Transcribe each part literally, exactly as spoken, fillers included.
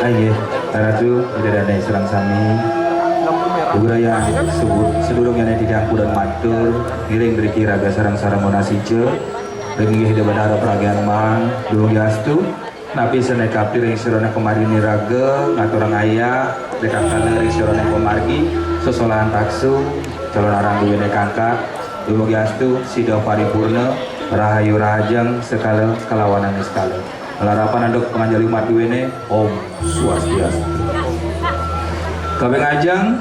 Inggih, Ratu, Ida dané sareng sami. Bebrayan sedurung nyané titiang purun matur, ngiring mriki raga sareng-sareng nunas ica. Ring inggih Ida Batara Pragian Mahang, dumugi astu. Napi sané kapiring sira ning pamargi raga, ngaturang ayah, dekakan ring sira ning pamargi, sesolahan taksu, calon arang duwéné kangkat, dumugi astu, sida paripurna, rahayu rahajeng, sekala kalawanan niskala. Malarapan antuk panganjali umat duwéné, Om Swastiastu. Kaping ajeng,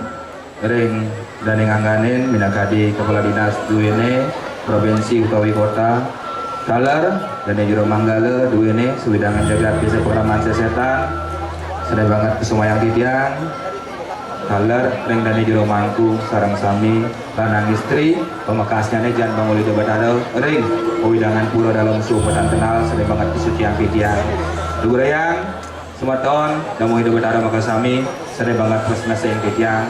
ring dané ngangganin minakadi kepala dinas duwéné provinsi utawi kota, taler dané jero manggala duwéné sawidangan jagat Désa Pakraman Sesetan, sedaya banget kasumayang titiang, taler ring dané jero mangku sareng sami lanang istri, pamekasnyané Jan Bangul Ida Batara ring wewidangan Pura Dalem Sumpatan Kenal, sedaya banget kasuciang titiang. Lugrayang, semeton, damuh Ida Batara makasami, sedaya banget tresna ring titiang.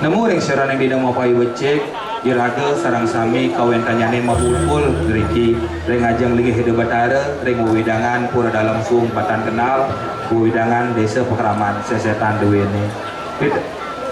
Nemu ring sira ning dina mapayu becik, iraga sareng sami kawéntannyané mapulpul ngriki ring ajeng linggih Ida Batara ring wewidangan Pura Dalem Sumpatan Kenal, wewidangan Désa Pakraman Sesetan duwéné. Pit-,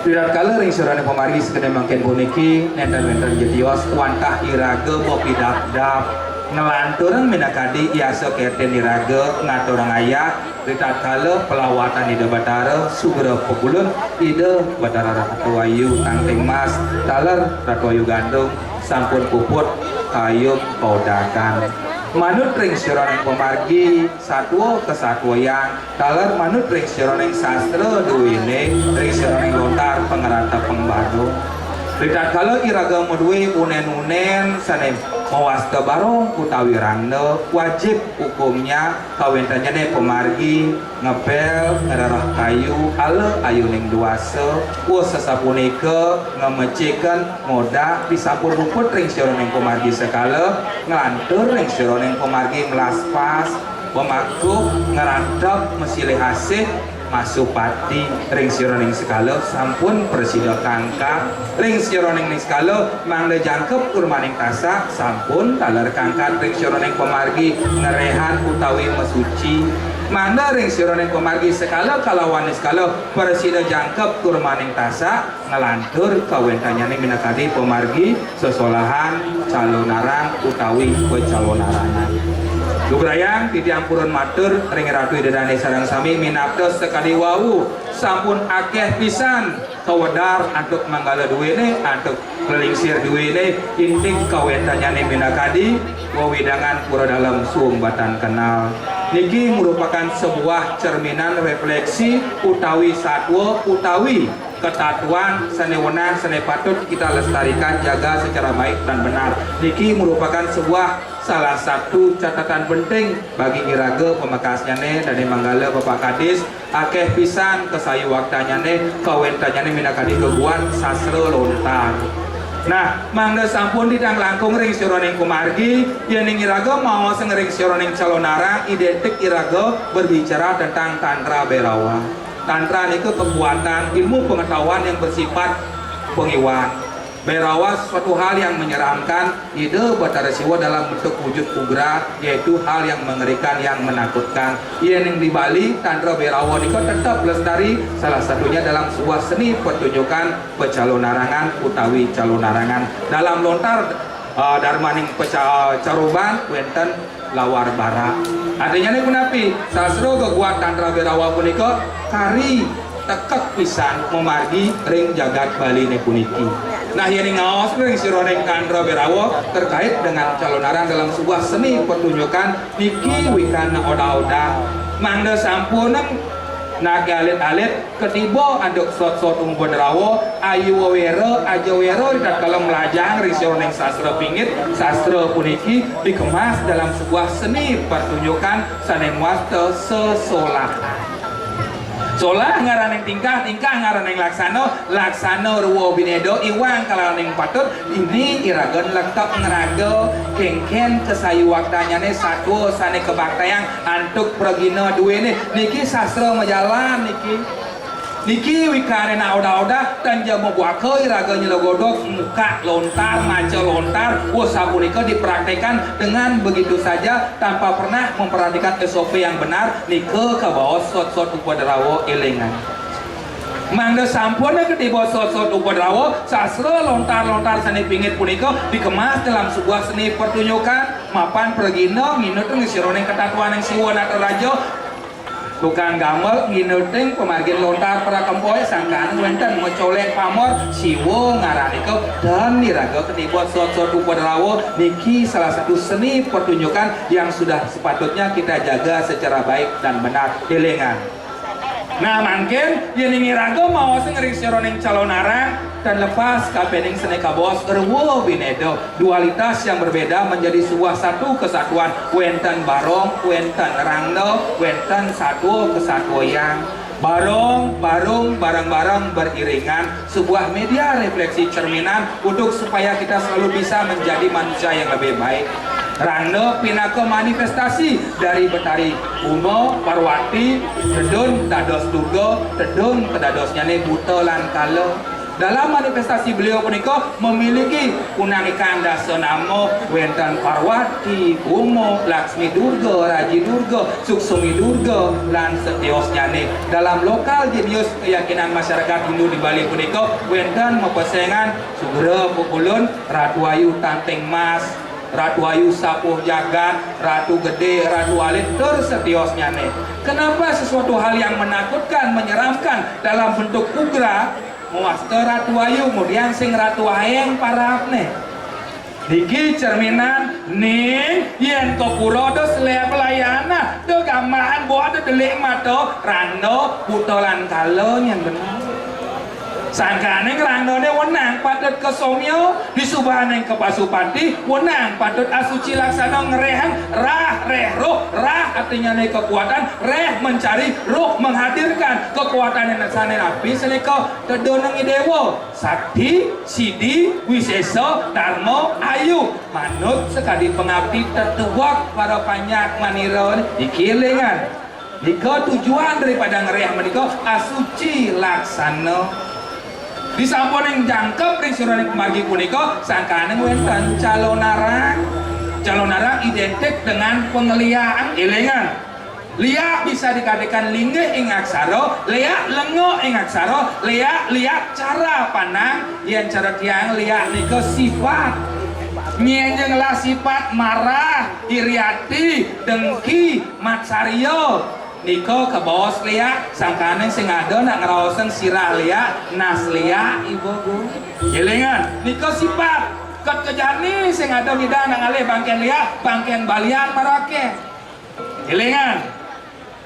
pitatkala ring sira ning pamargi sakadi mangkin puniki, nénten wénten jetios wantah iraga mapidabdab. Nglanturang minakadi yasa kertin iraga ngaturang ayah, ritatkala palawatan Ida Batara sugra pakulun, Ida Batara Ratu Ayu Tangting Mas, taler Ratu Ayu Gandung sampun puput kayun kaudakan. Manut ring sajeroning pamargi satua kasatuayang, taler manut ring sajeroning sastra duene, ring sajeroning lontar pangrata pang Badung. Ritatkala iraga madue unen-unen sane mawasta barong utawi rangda, wajib hukumnya kawentennyane pamargi ngepel, ngrereh kayu, ala ayuning duasa, wus sasapunika ngameciken, ngodak, disampun puput ring sajeroning pamargi sekala, nglantur ring sajeroning pamargi melaspas, mamakuh, ngrantep, masilih asih, masupati ring sajeroning sekala sampun prasida kangkat, ring sajeroning sekala mangda jangkep tur maning tasak sampun taler kangkat ring sajeroning pamargi ngrehang utawi masuci. Mangda ring sajeroning pamargi sekala kalawan sekala prasida jangkep tur maning tasak nglantur kawentennyane minakadi pamargi sesolahan, calonarang utawi pacalonarangan. Lugrayang titiang purun matur ring Ratu Ida Dane sareng sami minakta sakadi wau sampun akeh pisan kawedar antuk manggala duene, antuk lelingsir duene, indik kawentennyane minakadi wewidangan Pura Dalem Sumbatan Kenal. Niki merupakan sebuah cerminan refleksi utawi satwa utawi ketatuan sane wenang sane patut kita lestarikan, jaga secara baik dan benar. Niki merupakan sebuah salah satu catatan penting bagi iraga pamekasnyane dane manggala Bapak Kadis, akeh pisan kasayuwaktanyane, kawentennyane minakadi geguat sastra lontar. Nah, mangda sampun titiang langkung ring sajeroning pamargi, yening iraga maos ring sajeroning calonarang, identik iraga berbicara tentang Tantra Bhairava. Tantra nika kekuatan ilmu pengetahuan yang bersifat pengiwan. Bhairava sesuatu hal yang menyeramkan, Ida Batara Siwa dalam bentuk wujud ugra, yaitu hal yang mengerikan, yang menakutkan. Yening di Bali, Tantra Bhairava nika tetap lestari, salah satunya dalam sebuah seni pertunjukan pacalonarangan utawi calonarangan. Dalam lontar, eh, darmaning peca-, caruban wenten lawar barak. Artinyane punapi? Sastra geguat Tantra Bhairava punika kari tekek pisan mamargi ring jagat Baline puniki. Nah, yening ngaos ring sajeroning Tantra Bhairava terkait dengan calonarang dalam sebuah seni pertunjukan niki wikan odah-odah. Mangda sampun nake alit-alit ketiba antuk sot-sot upadrawa, ayu wera, aja wera, ritatkala mlajah ring sajeroning sastra pingit, sastra puniki dikemas dalam sebuah seni pertunjukan sane mawasta sesolahan. Solah ngaraning tingkah, tingkah ngaraning laksana, laksana rwa bineda iwang kalaning patut, dini iraga nlektek ngraga, kenken kasayuwaktanyane satwa sane kabaktayang antuk pragina duene. Niki sastra majalan niki. Niki wikane nak odah-odah, tan ja mabuaka iraga nyelegodog, muka lontar, maca lontar, wah sapunika dipraktekkan dengan begitu saja tanpa pernah memperhatikan S O P yang benar, nika kabaos sot-sot upadrawa elingan. Mangda sampun ketiba sot-sot upadrawa, sastra lontar-lontar sane pingit punika dikemas dalam sebuah seni pertunjukan mapan pragina nginut ring sajeroning ketatuaning Siwa Nataraja. Tukang gamel nginut ring pamargin lontar prakempoe sangkan wenten macolek pamor Siwa ngaranika dan iraga ketiba sot-sot upadrawa niki salah satu seni pertunjukan yang sudah sepatutnya kita jaga secara baik dan benar. Elingan. Nah, mangkin, yening iraga maos ring sajeroning calonarang, tan lepas kapining sane kabaos rwa bineda, dualitas yang berbeda menjadi sebuah satu kesatuan, wenten barong, wenten rangda, wenten satwa kesatuayang. Barong, barung, bareng-bareng beriringan, sebuah media refleksi cerminan untuk supaya kita selalu bisa menjadi manusia yang lebih baik. Rangda pinaka manifestasi dari Betari Uma, Parwati, tedun dados Durga, tedun kadadosnyane buta lan kala. Dalam manifestasi beliau punika memiliki unang ikang dasa nama, wenten Parwati, Uma, Laksmi Durga, Raji Durga, Suksmi Durga, lan setiosnyane. Dalam lokal jenius keyakinan masyarakat Hindu di Bali punika wenten mapesengan Sugra Pukulun, Ratu Ayu Tanting Mas, Ratu Ayu sapuh jagat, Ratu Gedé, Ratu Alit, tur setiosnyané. Kenapa sesuatu hal yang menakutkan, menyeramkan dalam bentuk ugra, mawasta Ratu Ayu, kemudian sing Ratu Aéng parabné? Niki cerminan, ning, yén ka pura da selé pelayanan, da gamaan bawa da delik mata, randa, buta lan kala nyén bener. Sangkaning randané wenang patut ka somya, disubaning ka pasupati, wenang patut asuci laksana ngréhang rah, réh roh, rah artinyané kekuatan, réh mencari, roh menghadirkan, kekuatané sané napi seléka, tedunung I Déwa, sakti, sidi, wisésa, darma, ayu, manut sakadi pangabdi tetuwek para panjak manira, iki élingan. Nika tujuan daripada ngréh menika asuci laksana. Disampuning jangkep ring sajeroning pamargi punika, sangkaning wénten calonarang. Calonarang identik dengan pangeliakan, élingan. Liak bisa dikatakan linggih ing aksara, liak lenga ing aksara, liak, liak cara pandang, yén cara tiang liak nika sifat. Nyén ja ngelah sifat marah, iri ati, dengki, matsarya, nika kabaos liak, sangkaning sing ada nak ngraosang sirah liak, nas liak, ibu bu. Élingan, nika sifat. Ket kejani sing ada ngidang nak ngalih bangkén liak, bangkén balian maraké. Élingan,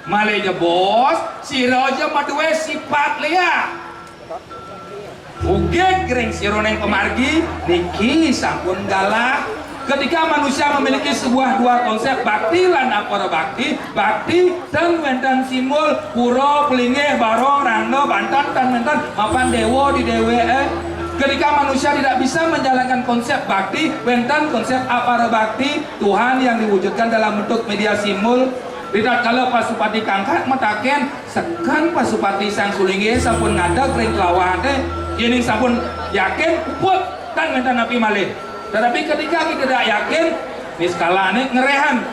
malih jebos, sira ja madué sifat liak. Ugig ring sajeroning pamargi niki sampun galah. Ketika manusia memiliki sebuah dua konsep bakti lan apara bakti, bakti ten wénten simbol pura, pelinggih, barong, randa, banten ten wénten mapan déwa di déwéké. Ketika manusia tidak bisa menjalankan konsep bakti, wénten konsep apara bakti, Tuhan yang diwujudkan dalam bentuk media simbol. Ritatkala Pasupati Kangkat mataken, seken Pasupati Sang Sulinggih sampun ngadeg ring tlawahané, yéning sampun yakin, puput, tan wénten napi malih. Tetapi ketika kita tidak yakin, niskalane ngerehan.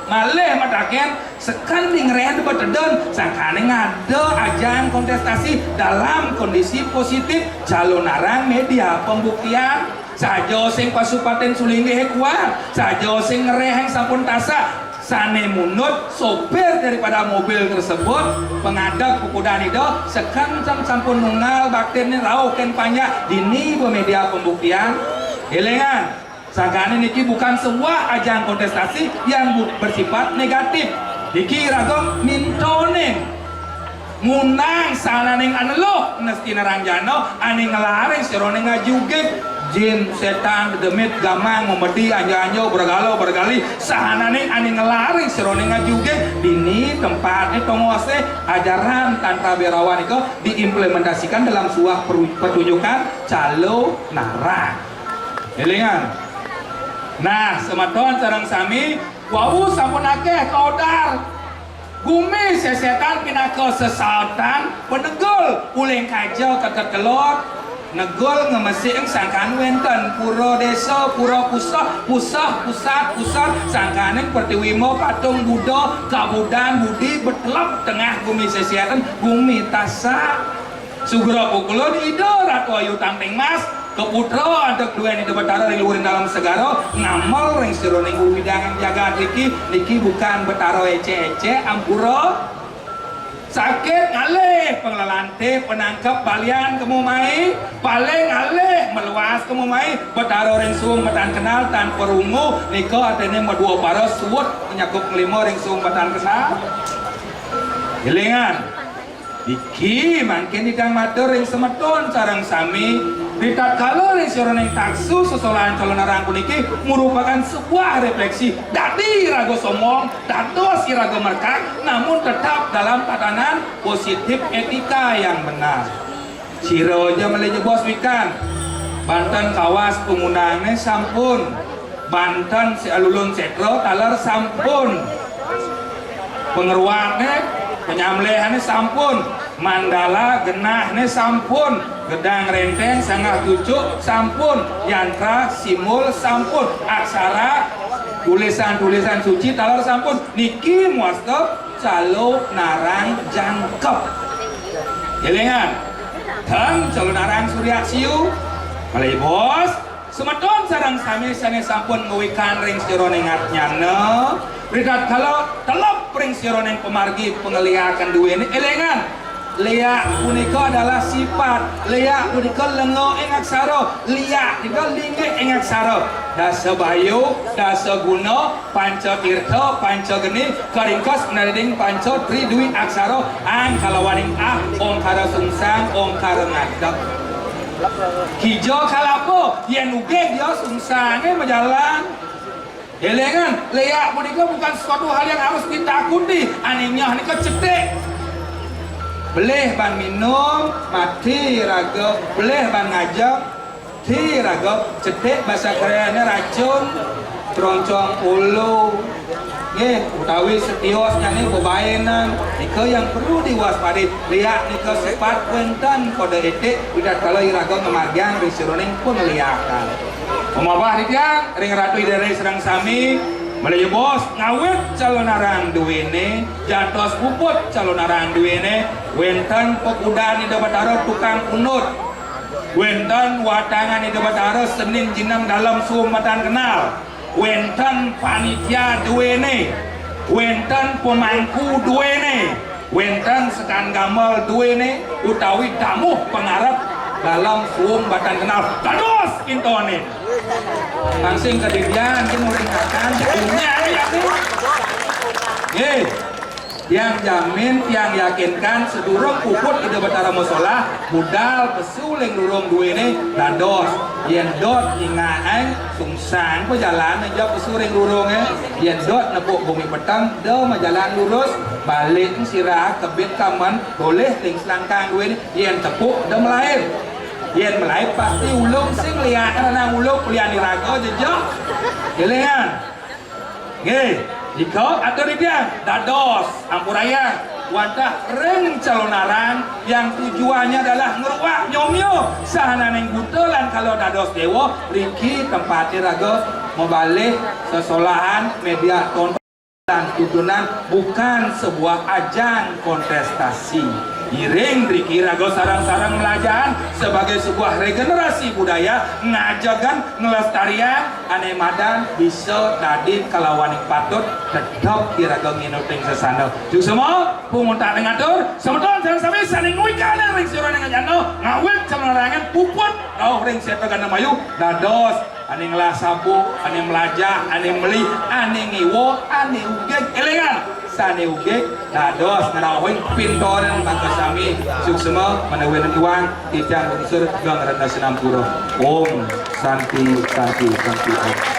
Malih mataken, seken di ngerehan betedun, sangkane ngada ajang kontestasi dalam kondisi positif, calonarang media pembuktian. Saja sing Pasupatin Sulinggih kuat, saja sing ngereheng sampun tasak, sane munut sopir daripada mobil tersebut, pengadeg pupudan Ida, seken sam-, sampun nunggal baktin rauh ken panjak dini bemedia pembuktian. Elingan, sangkane niki bukan sebuah ajang kontestasi yang bu-, bersifat negatif. Niki raga mintonin. Ngundang sahananing aneluh, nestina ranjana, ane ngelaring sirone ngajugig. Jin, setan, dedemit, gamang, memedi, anja-anja, bergala, bergali, sahananing ane ngelaring sirone ngajugig. Dini tempatne tongose ajaran Tantra Bhairawa nika diimplementasikan dalam sebuah peru-, pertunjukan calonarang. Elingan. Nah, semeton sareng sami, wau sampun akeh kaodar. Gumi sesetan pinaka sesaotan, penegul uling kaja keket kelod, negul ngemesik sangkan wenten pura desa, pura pusah, pusah, pusat, pusat, sangkaning pertiwima patung Buddha, kabudan budi betelep tengah gumi sesetan, gumi tasak. Sugra pukulun Ida Ratu Ayu Tangting Mas, kaputra antuk duén Ida Betara ring luhuring dalem segara, ngamel ring sajeroning wewidangan jagat iki, niki bukan Betara ecek-ecek, ampura. Sakit ngalih panglelante, penangkep balian kemu mai, paling ngalih meluas kemu mai, Betara ring suung matan kenal, tan perungu, nika artine madua para suut nyakup nglima ring suung matan kenal. Elingan. Niki mangkin Ida matur ring semeton sareng sami, ritatkala ring sajeroning taksu sesolahan calonarang puniki merupakan sebuah refleksi. Dadi iraga sombong, dados iraga merkak, namun tetap dalam tatanan positif etika yang benar. Sira ja malih jebos wikan. Banten Kawas pangundangne sampun. Banten Alulun Setra taler sampun. Pangruatne, panyamlehane sampun. Mandala genahne sampun. Gedang renteng sanggah cucuk sampun. Yantra simbol sampun. Aksara tulisan-tulisan suci taler sampun. Niki mawasta calonarang jangkep. Elingan, ten calonarang Surya Siu. Malih bos, Semeton sareng sami sané sampun ngwikan ring sajeroning atnyana, ritatkala telep ring sajeroning pamargi pangléakan duéné, élingang, léak punika adalah sipat, léak punika lenga ing aksara, liak punika linggih ing aksara. Dasa bayu, dasa guna, panca tirta, panca geni, karingkes naliding panca tri dwi aksara, ang kalawaning ah, ongkara sungsang, ongkara ngadeg. Kija kalapa, yén ugig ya sungsangé majalan. Élingang, léak punika bukan sesuatu hal yang harus ditakuti, ané nyah nika cetik. Belih ban minum, mati raga, belih ban ngajeng, mati raga, cetik basa keréné racun, troncong ulu, nggih, utawi setiosnyané bebaénan, nika yang perlu diwaspadai. Léak nika sipat wénten kode etik, ritatkala iraga ngamargiang ring sajeroning pangléakan. Pamabah titiang ring Ratu Ida Dané sareng sami, malih jebos ngawit calonarang duéné, jantos puput calonarang duéné, wénten pakudan Ida Batara tukang pundut, wénten watangan Ida Batara senin jineng dalem suung batan kenal, wénten panitia duéné, wénten pemangku duéné, wénten sekan gambel duéné, utawi tamuh pangarep dalem suung batan kenal. Dados kintoné. Langsing kadédian, ki muring akan, punya ya, ki. Nggih. Tiang jamin, tiang yakinkan, sadurung puput Ida Batara Masolah, budal pesu ring rurung duéné, dados. Yén dot ingaang, sungsang pajalan ja pesu ring rurungé. Yén dot nepuk bumi peteng, da majalan lurus, balik sirah, kebit kamen, tolih ring selangkang duéné, yén tepuk, da malaib. Yén malaib pasti ulung sing liak, ranang ulung kulian iraga jejak. Élingang. Nggih, nika atur titiang, dados, ampurayang, wantah ring calonarang yang tujuannya adalah ngruak nyomya sahananing buta lan kala dados déwa, riki tempaté raga mabalih sesolahan, média tonton lan tuntunan, bukan sebuah ajang kontestasi. Iring riki raga sareng-sareng mlajahan sebagai sebuah regenerasi budaya, ngajegang, nglestariang, ané madan bisa dadi kalawaning patut tetep iraga nginutin sesana. Suksma, pungutaning atur, semeton sareng sami sané ngwikanang ring sajeroning atnyana, ngawit calonarangé puput rauh ring sétra gana mayu, dados ané ngelah sabuk, ané mlajah, ané meli, ané ngiwa, ané ugig. Élingang, sané ugig dados ngrauhin pintoran makasami. Suksma, menawi wénten iwang, titiang lungsur geng rena sinampura. Om Santi, Santi, Santi, Om.